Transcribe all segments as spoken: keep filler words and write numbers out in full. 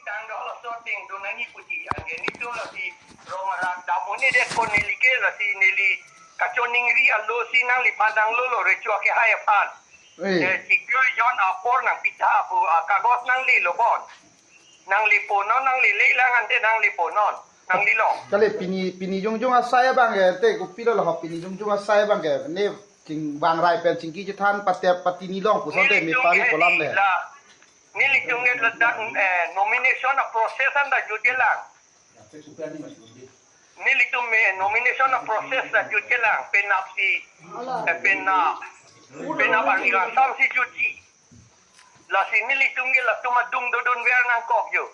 Tang do laso ateng do nangji puji anke nelitum lasi rong arat dam un-edet pon neli ke lasi neli kachoningri alosi nangliphan nanglolo recho akehai aphan. Eh. Eh, chiklo jon apor nangpitha pu akagos nanglelo bon. Nanglepo non, nanglele lang ante nanglepo non. Nanglelo. Kali pini, pini jongjong asai abang ke, te kopilo lahok pini jongjong asai abang ke, ne chingvang rai pen chingki chethan patep patini long puson te me pari kolam le. Nelitum ke ladak, eh, nomination a-process anta jutje lang. Nelitum me nomination a-process ta jutje lang, penap si, eh, penap, penap arni kangsam si jutji. Lasi nelitum ke latum adung dodun ver nangkok jo.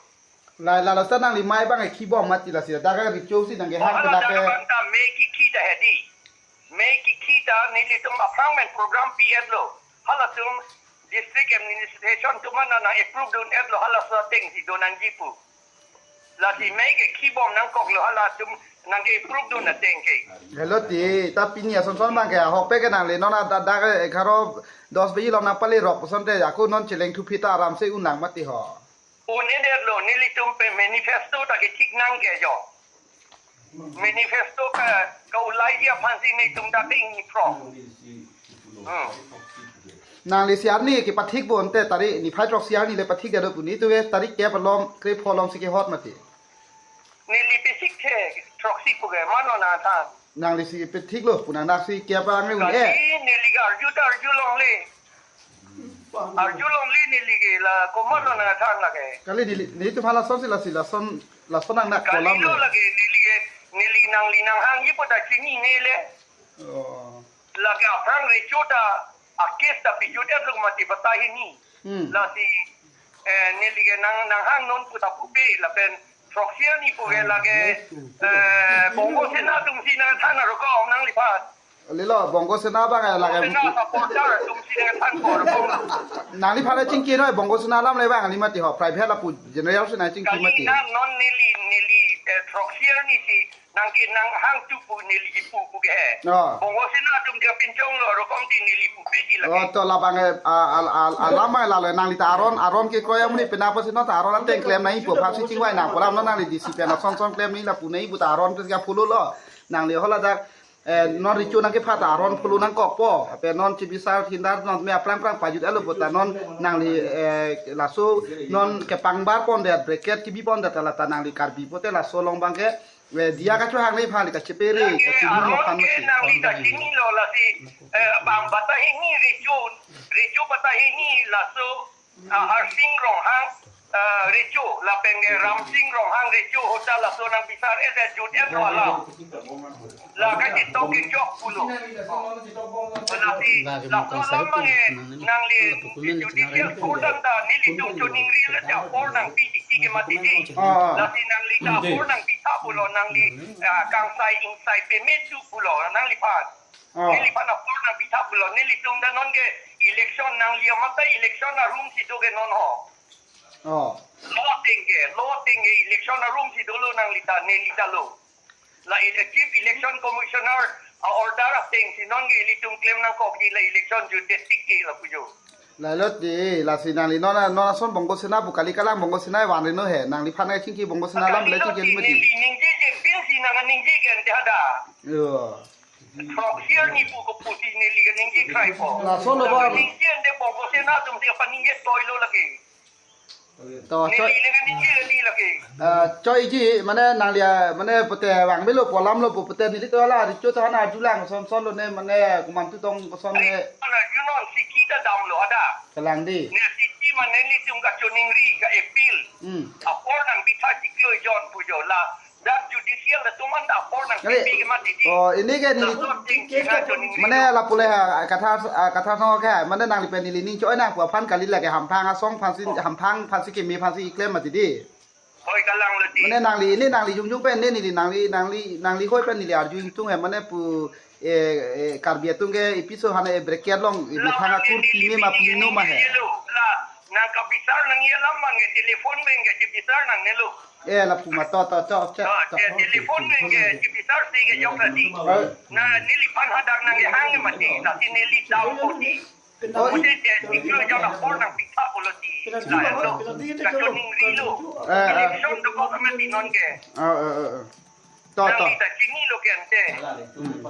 La, la, la, ta nangli mei abang ke khibom mati lasi, dak ke recho si nangkehang. Oh, hala penap dak ke abang ta mei kikhi ta hedi. Mei kikhi ta nelitum aphrang pen program pi-etlo. Halatum district administration atum an nang approve dun-etlo halaso ateng si do nangji pu. Lasi mei ke khibom nangkoklo halatum nangke-approve dun ateng ke. Hello ti, ta pini ason son abang ke, ahokpet ke nangli non ada dak ke egharo dos baji along nangpalerok puson te, ako non cheleng thuphi ta aram si un nang mati ho. Un-edetlo, nelitum pen manifesto ta kethik nang ke jo. Manifesto ka, ka-ulaiji aphan si nelitum ta ting ni pro. Hmm. Nangli C R ni kepathik bo ante tarik niphai throk C R ni le pathik dado pu nelitum ke tarik kep along, krepho along si kehot mati. Neli pisik the throksi pu ke mano nangthan. Nangli si pethiklo pu nang, nangsi kep ang un-e. Kali neli ke arju ta arju longle. Arju longle neli ke la komatlo nangthan lake. Kali neli, nelitum hala son si lasi lason, lason nang nak kolam kalilo le. Lake neli ke, neli nangli nanghangji pu ta chinine le. Oh. Lake aphrang recho ta a-case ta pijut-etlo mati batai hini. Hmm. Lasi, eh, neli ke nang, nanghang non pu ta pupe lapen throksi arni pu ke lake, eh, Bongo Sena atum si nangthan arokom nangliphan. Lelo, Bongo Sena abang ke lake. Bongo Sena supporter atum si nangthan ko arokom. Nangliphan le chingki noi, Bongo Sena alam le abang kali mati ho, private lapu general si nangchingki mati. Kali na non neli, neli, eh, throksi arni si nangke nanghang tu pu neli kipu pu ke he. Oh. Bongo Sena atum dia pinchonglo arokom ti neli pupe ti lake. Oh, to labang, eh, a, a, a, alam abang lalo nangli ta aron, aron kekroi amonit penap pusi non ta aron ateng klem nangji pu aphan si chingvai nang pu alam non nangli D C pen ason son klem nangji lapu nangji pu ta aron pu si ka follow lo. Nangli hala dak, eh, non recho nangkepha ta aron follow nangkokpo. Ape non Chief Minister hindar non me aphrang phrang pajut-etlo pu ta non nangli, eh, laso non kepangbar pondet, bracket kebi pondet ta la ta nangli Karbi pute laso along abang ke, eh, diya kachohang nangji aphan kachepere, lake kachini aron aphan ke mati. Nangli ta chinilo lasi, eh, bang batai hini recho, recho batai hini laso, ah, Harsing Ronghang, ah, recho, lapen ke Ramsing Ronghang recho ahut ta laso nangpisar-et, eh, jut-etlo alam. La kachetok kechok pulo. Lasi, lake laso alam abang ke, nangli judicial court anta nelitum choningri le apor nangpi titi ke mati di. Ah. Lasi nangli ta apor nangpitha pulo, nangli, ah, kangsai ingsai peme tu pulo nangliphan. Oh. Neliphan apor nangpitha pulo, nelitum ta non ke election nangli amat ta election arum si do ke non ho. Oh. Law ateng ke, law ateng ke election arum si dolo nangli ta, neli ta lo. La ele-, Chief Election Commissioner a-order ateng si non ke ilitum klem nangkokji la election jutdet tik ke lapu jo. Lalo ti, lasi nangli non, non ason Bongo Sena pu kali, kalang Bongo Sena vanri no he. Nangliphan ke chingki Bongo Sena alam le chingki lima ti. Neli ningje je pin si nang ningje ke ante hada. Yo. Throksi arni pu kopusi neli ke ningje kraipo. Lason lo bang. Ningje ante Bongo Sena atum si apa ningje toilo lake. To, neli choi. Neli ke ningje neli lake. Ah, choiji, mane nangli, ah, mane pute vangvelo pu alam lo pu pute neli to hala recho ta hana arjulang son son lo ne mane komantu tong son ne. Ai, mana you know, siki ta damlo ada. Kalang di. Ne siki mane nelitum kachoningri ka-appeal. Hmm. Apor nangpitha chiklo jon pu jo la. Dak judicial atum anta apor nang kali, pipi ke mati di. Oh, ini ke neli. Laso ting ke kachoningri mane lo. Lapu le ha, Kathar, ah, Kathar song ke, mane nangli pen neli ning choi nang pu aphan kali lake hamphang asong aphan si, hamphang aphan si keme aphan si keklem mati di. Hoi kalang lo di. Mane nangli, ini nangli jongjong pen ne neli nangli, nangli, nangli hoi pen neli arju ingtung he, mane pu, eh, eh, Karbi atum ke episode hana e bracket along, e methang akur pime ma pime ma he. La, nang kabisar nangji alam abang ke telephone abang ke chibisar nangnelo. Eh, lapu ma to, to, to, to, to. Telephone abang ke chibisar si ke jok la di. Eh. Na, neliphan hadak nangkehang mati, lasi neli dam po di. Oh, i- Mate je siklo jon apor nangpitha pulo ti. Lahenlo. Kachoningri lo. Eh, eh. Election dokok amat ti non ke. Ah, eh, eh, eh. To, to. Nangli ta chinilo ke ante. Hmm.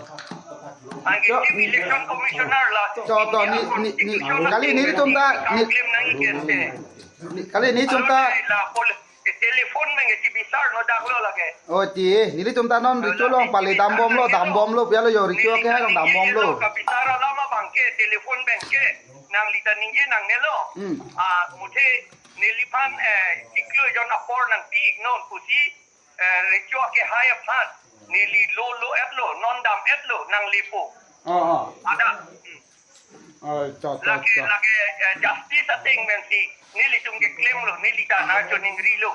Anke To. Chief Election Commissioner la. To, to, ni, ni, ni, Constitution kali nelitum ta, ni, Claim nangji ke ante. Ni, kali nelitum ta. Alo la pol-, eh, telephone pen ke chibisar no dak lo lake. Oh, ti, nelitum ta non recho along pale dambomlo, dambomlo, pialo jo recho ke hai along dambomlo. Kabisar alam abang ke, telephone pen ke, nangli ta ningje nangnelo. Hmm. Ah, mate neliphan, eh, siklo jon apor nangpi-iknon pusi, eh, recho ke hai aphan, neli lo lo-etlo, non dam-etlo, nanglepo. Oh, oh. Ada. Hmm. Oh, to, to, Lake, to. Lake, eh, justice ateng pensi, nelitum ke claim lo, neli ta nangchoningri lo.